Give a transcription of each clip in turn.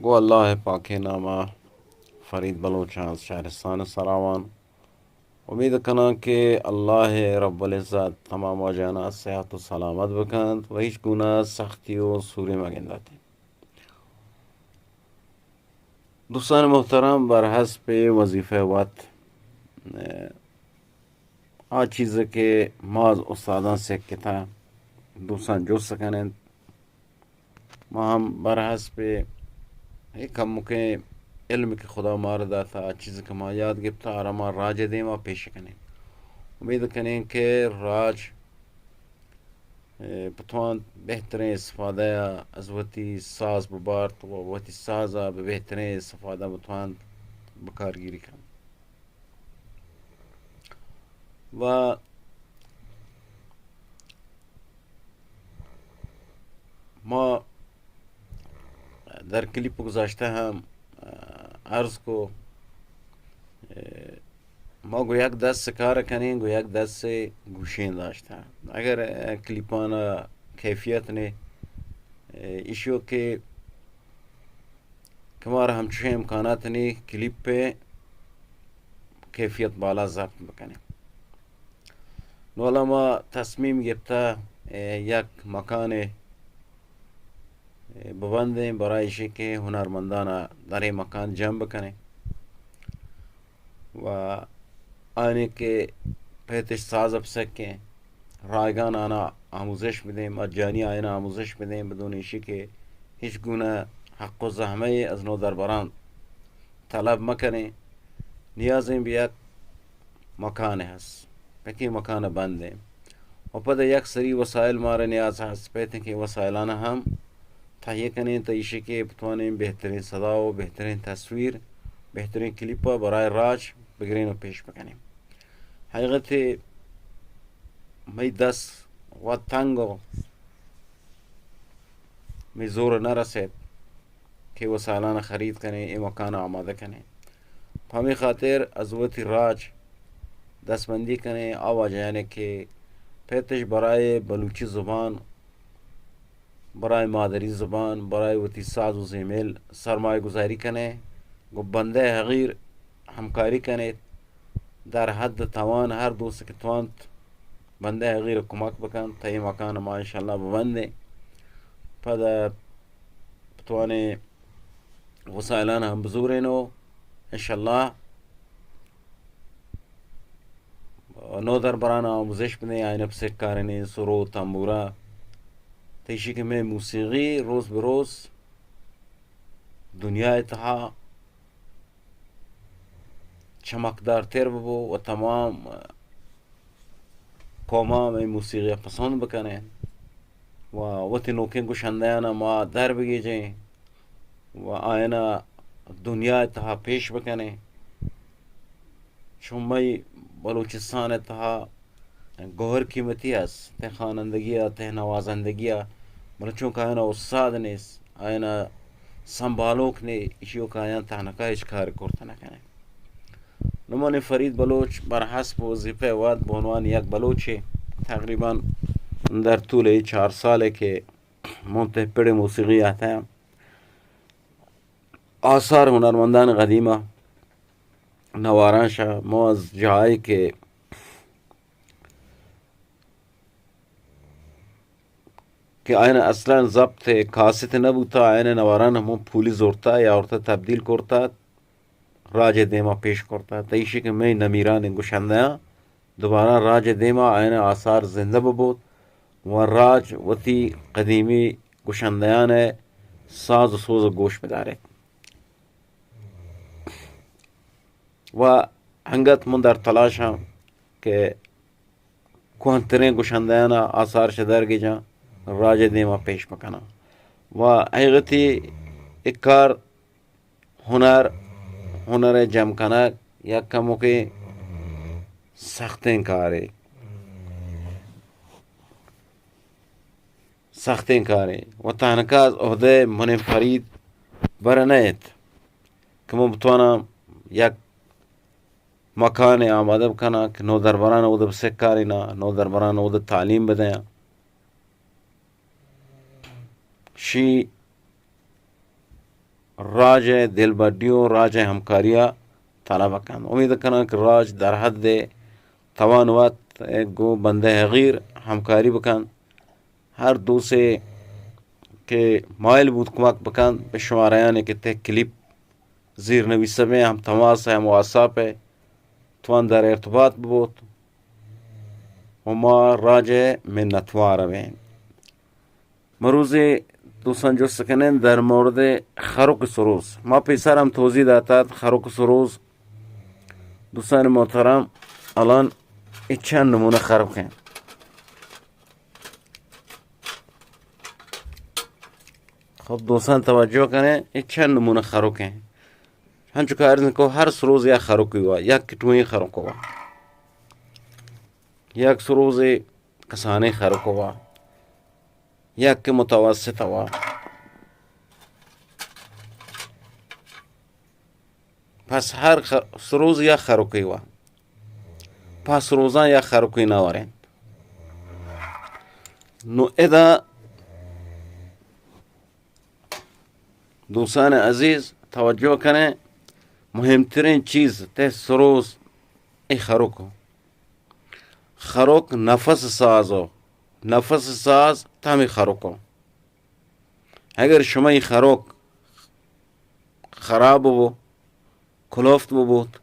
گوں اللہ ءِ پاکیں نام ءَ فرید بلوچ آں از شہرستان سراوان۔ امید کناں کہ اللہ رب العزت تمام واجہاناں صحت و سلامت بکنت و ہچ گونہ سختی و سوری مگندت۔ دوستان محترم، بر حسب وظیفہ وت، آ چیز کہ ما از استاداں سکتہ، دوستان جست کننت، ما ہم بر حسب اے کمکیں علم کہ خدا مارا داتا، آ چیز کہ ما یاد گپتا، آرا ما راج دیما پیش کنیں۔ امید کنیں کہ راج، اے، بتوانت بہتریں استفادہ از وتی ساز ببارت و وتی سازا بہ بہتریں استفادہ بتوانت بکارگیری کنت۔ و ما در کلیپ گذشتہ ہم، اه، عرض کو، اه، ما گو یک دست کار کنیں، گو یک دست گوشیں داشتہ۔ اگر، اه، کلیپان کیفیت نے، اه، ایشو کہ کہ مارا ہمچوشیں امکانات نی کلیپ ءِ کیفیت بالا ضبط بکنیں۔ نوں حالا ما تصمیم گپتہ، اے، یک مکانے، اے، ببندیں، برای ایشی کہ ہنرمندانا در اے مکان جمع بکنیں و آنے کہ پیتش ساز ءَ بسکیں، رایگان آناں آموزش بدیں، مجانی آیاناں آموزش بدیں، بدون ایشی کہ ہچ گونہ حق و زحمہ از نودربراں طلب مکنیں۔ نیازیں بہ یک مکانے ہست، پکیں مکان بندیں و پدا یک سری وسائل مارا نیاز ہست، پیتیں کہ وسائلان ہم تہیہ کنیں، تا ایشی کہ بتوانیں بہتریں صدا و بہتریں تصویر، بہتریں کلیپا برای راج بگریں و پیش بکنیں۔ حقیقت مئی دست و تنگ و مئی زور نہ رسیت کہ وسائلان خرید کنیں، اے مکان آمادہ کنیں۔ پہ ہمے خاطر از وتی راج دستبندی کنیں، آ واجہانے کہ پیتش برای بلوچی زبان، برای مادری زبان، برای وتی ساز و زیمل سرمایہ گذاری کنیں، گوں بندہ حقیر ہمکاری کنیت۔ در حد توان ہر دوست کہ توانت بندہ حقیر کمک بکنت، تا اے مکان ما انشاءاللہ ببندیں۔ پدا بتوانیں وسائلان ہم بزوریں و انشاءاللہ نودربران آموزش بدیں، آئین پسکارنیں سرو تنبورا۔ تیشی کہ مئے موسیقی روز بروز دنیا تہا چمکدار تر ببو و تمام قوماں مئے موسیقی پسند بکنیں و وتی نوکیں گشندیانا ما در بگیجیں و آیانا دنیا تہا پیش بکنیں۔ چون مئی بلوچستان تہا گوہر قیمتی است، تہ خوانندگی ء، تہ نوازندگی ء، بلے چونکہ آیانا استاد نیست، آیانا سنبھالوک نے، ایشی ء کہ آیاں تہنکا ہچ کار کرت نہ کنیں۔ نوں من فرید بلوچ بر حسب وظیفہ وت بہ عنوان یک بلوچے تقریباً در طول اے چار سالے کہ من تہ پڑ موسیقی آتاں، آثار ہنرمندان قدیمہ نواراں شہ ما از جاہے کہ کہ آیان اصلاً ضبط کاسیت نہ بوتا، آیان نواران ہمو پولی زورتا یا آورتا تبدیل کرتا، راج دیما پیش کرتا۔ تہ ایشی کہ مئے نمیران گشندیاں دوبارہ راج دیما آیان آثار زندہ ببوت و راج وتی قدیمی گشندیان ساز و سوز گوش بداریت۔ و انگت من در تلاشاں کہ کوہنتریں گشندیانا آثار شہ درگیجاں، راج دیما پیش بکناں۔ و حقیقتی اے کار ہنر، ہنر جمع کنگ یک کموکیں سختیں کارے، سختیں کارے۔ و تہنکا از عہدہ من فرید بر نہ ایت کہ من بتواناں یک مکانے آمادہ بکناں کہ نودربران اود بسکاریناں، نودربران اود تعلیم بدیاں۔ شی راج ءِ دلبڈی و راج ءِ ہمکاری ءَ طلب کنت۔ امید کناں کہ راج در حد توان وت گوں بندہ حقیر ہمکاری بکنت۔ ہر دوستے کہ مائل بوت کمک بکنت، بہ شمارایانی کہ تہ کلیپ زیر نویسہ بیں، ہم تماس ءَ، ہم واتساپ ءَ توان در ارتباط ببوت و ما راج ءِ منتوار بیں۔ مروزی دوستان جست کنیں در مورد خروک سروز۔ ما پیسر ہم توضیح داتات خروک سروز۔ دوستان محترم، الان اے چند نمونہ خروک ہیں۔ خب دوستان توجہ کنیں، اے چند نمونہ خروک ہیں۔ ہنچو کہ عرض کو ہر سروز یا خروکی وا، یک ٹوئیں خروک وا، یک سروز کسانیں خروک وا، یک متوسط وا۔ پس ہر خ-، سروز یا خروکی وا۔ پس روزاں یا خروکی نہ وریں۔ نو ادا دوستان عزیز توجہ کنیں، مہمترین چیز تہ سروز اے خروک۔ خروک نفس ساز و نفس ساز تہ ہمے خروک۔ اگر شمئی خروک خراب بو، کلوفت ببوت،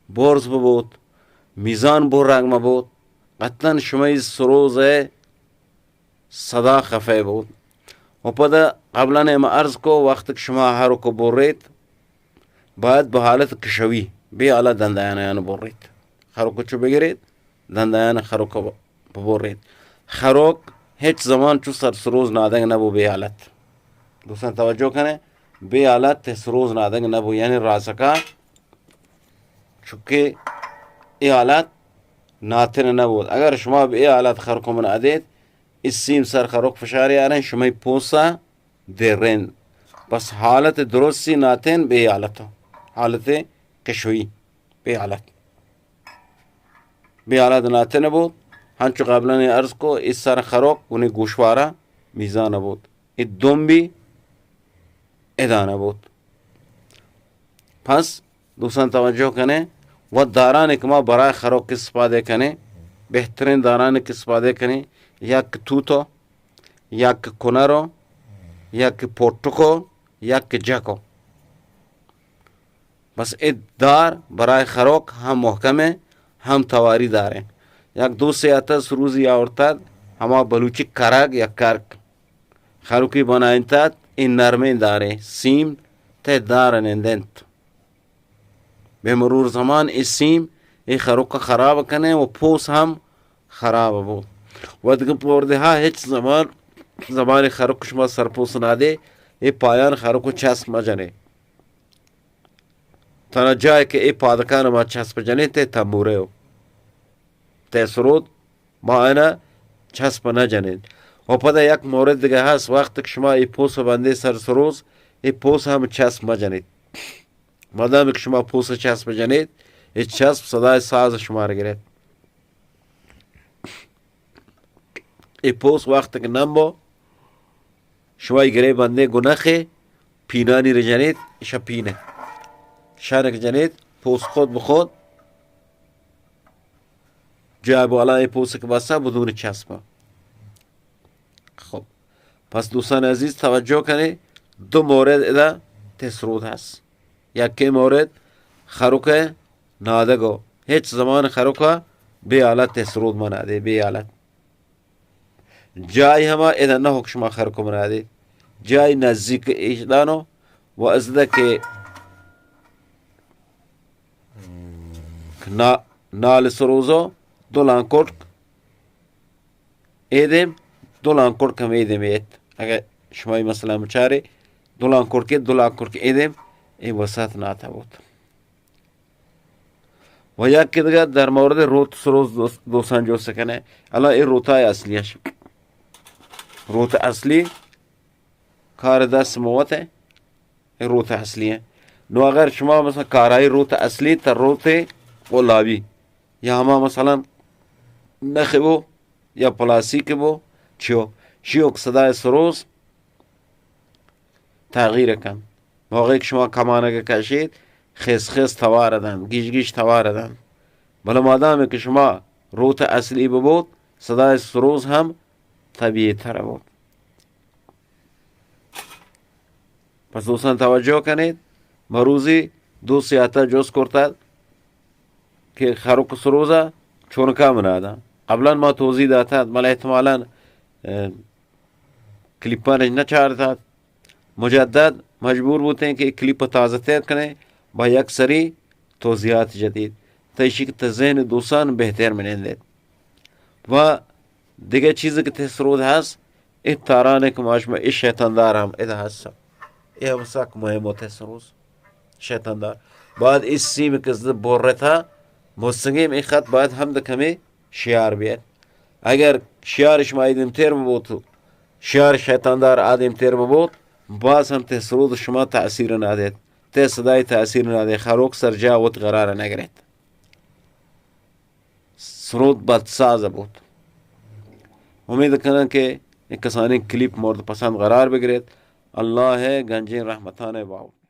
برز ببوت، میزان برگ مبوت، قطعاً شمئی سروز ءِ صدا خفہ بوت۔ و پدا قبلاً ہم عرض کو، وقت کہ شما خروک بریت، باید بہ حالت کشوی، بے حالت دندایان بریت۔ خروک چو بگریت، دندایان خروک ببریت۔ خروک ہچ زمان چو سر سروز نادگ نبو بے حالت۔ دوستان توجہ کنیں، بے حالت تہ سروز نادگ نبو، یعنی راسکا چکے اے حالت ناتن نبود۔ اگر شما بہ اے حالت خروک من ادیت، اے سیم سر خروک فشار یاریں، شمئی پوسا درین۔ پس حالت درستی ناتن بے حالت، حالت کشوی بے حالت۔ بے حالت ناتن بوت، ہنچو قبلاً عرض کو، اے سر خروک گونی گوشوارا میزان بوت، اے دم بی ادانہ بوت۔ پس دوستان توجہ کنیں، و دارانی کہ ما برای خروک استفادہ کنیں، بہترین دارانی کہ استفادہ کنیں، یک توتو، یک کنرو، یک پوٹکو، یک جکو۔ بس اے دار برای خروک ہم محکم ہیں، ہم تواری دار ہیں۔ یک دوستے آتا سروزی آورتات، ہما بلوچی کرگ یا کرک۔ خروکی بنائینتات، اے نرمیں دارے، سیم تہ دار نندنت۔ بہ مرور زمان اے سیم اے خروک خراب کنے و پوس ہم خراب بو۔ و دگہ پوردہا ہچ زمان، زمانے خروک شما سرپوس نادے، اے پایان خروک چسپ مجنے۔ تنا جائے کہ اے پادکان ما چسپ جنے تے تمورے ہو۔ تے سرود ما آنا چسپ نہ جنین۔ و پدا یک مورد دگہ ہست، وقت کہ شما اے پوس بندے سر سروز، اے پوس ہم چسپ مہ جنیت۔ مدام کہ شما پوس چسپ جنیت، اے چسپ صدای ساز شما را گرت۔ اے پوس وقت کہ نم بو، شما اے گرے بندے گنخے، پینانی را جنیت، شپینہ۔ شانک جنیت، پوس خود بخود جای بالا اے پوسک بسا بدون چسپا۔ خب، پس دوستان عزیز توجہ کنے، دو مورد ادا تسرود ہست۔ یکے مورد خروک نادگو، ہچ زمان خروکا بے حالت تسرود منا دے، بے حالت۔ جای ہما ادا نہ ہو کہ شما خروک منا دے، جای نزدیک ایش دانو و ازدہ کہ نا-، نال سروزو دو لانکوٹ ایدیم، دو لانکوٹ کم ایدیم ایت۔ اگر شما ای مسئلہ مچارے، دو لانکوٹ کے، دو لانکوٹ کے ایدیم، اے وسعت ناتا بوت۔ و یک دگہ در مورد روت سروز دوس-، دوستان جوست کنے۔ الان اے روتای اصلی اش۔ روت اصلی کار دست موت ہے، اے روت اصلی ہے۔ نو اگر شما مثلا کارای روت اصلی تا روت قلابی یا ہما مثلا نخ بو یا پلاسیک بو، چیو، شیوک صدای سروز تغییر کن۔ موقعی که شما کمانگ کشید، خیس خیس توار دنت، گیش گیش توار دنت. بله مادامی که شما روت اصلی ببوت، صدای سروز هم طبیعی تر بوت. پس دوستان توجه کنید، مروزی دو سیاتا جست کرتد که خروک سروزا چونکا منادا. قبلا ما توضیح داتد، بله احتمالا، اه، کلیپانش نچارتد. مجدد مجبور بوتیں که کلیپ تازه تر کنیں با یک سری توضیحات جدید، تا ایشی که ته ذهن دوستان بهتر منندید. و دیگه چیزی که ته سرود هست، ای تارانه که ما شما ای شیطان دار هم ادا هست، ای هم سک مهم و ته سروز شیطان دار. بعد ای سیم که زد برتا مستقیم ای خط باید هم ده کمی شیار بیت. اگر شیار شما ایدیم تیر ببوت، شیار شیطان دار آدیم تیر ببوت، باز هم ته سرود شما تأثیر ندیت، ته صدای تأثیر ندیت، خروک سر جا وت قرار نگریت. سرود بدساز بوت. امید کنن که یک کسانی کلیپ مورد پسند قرار بگریت. الله گنجین رحمتان باوت.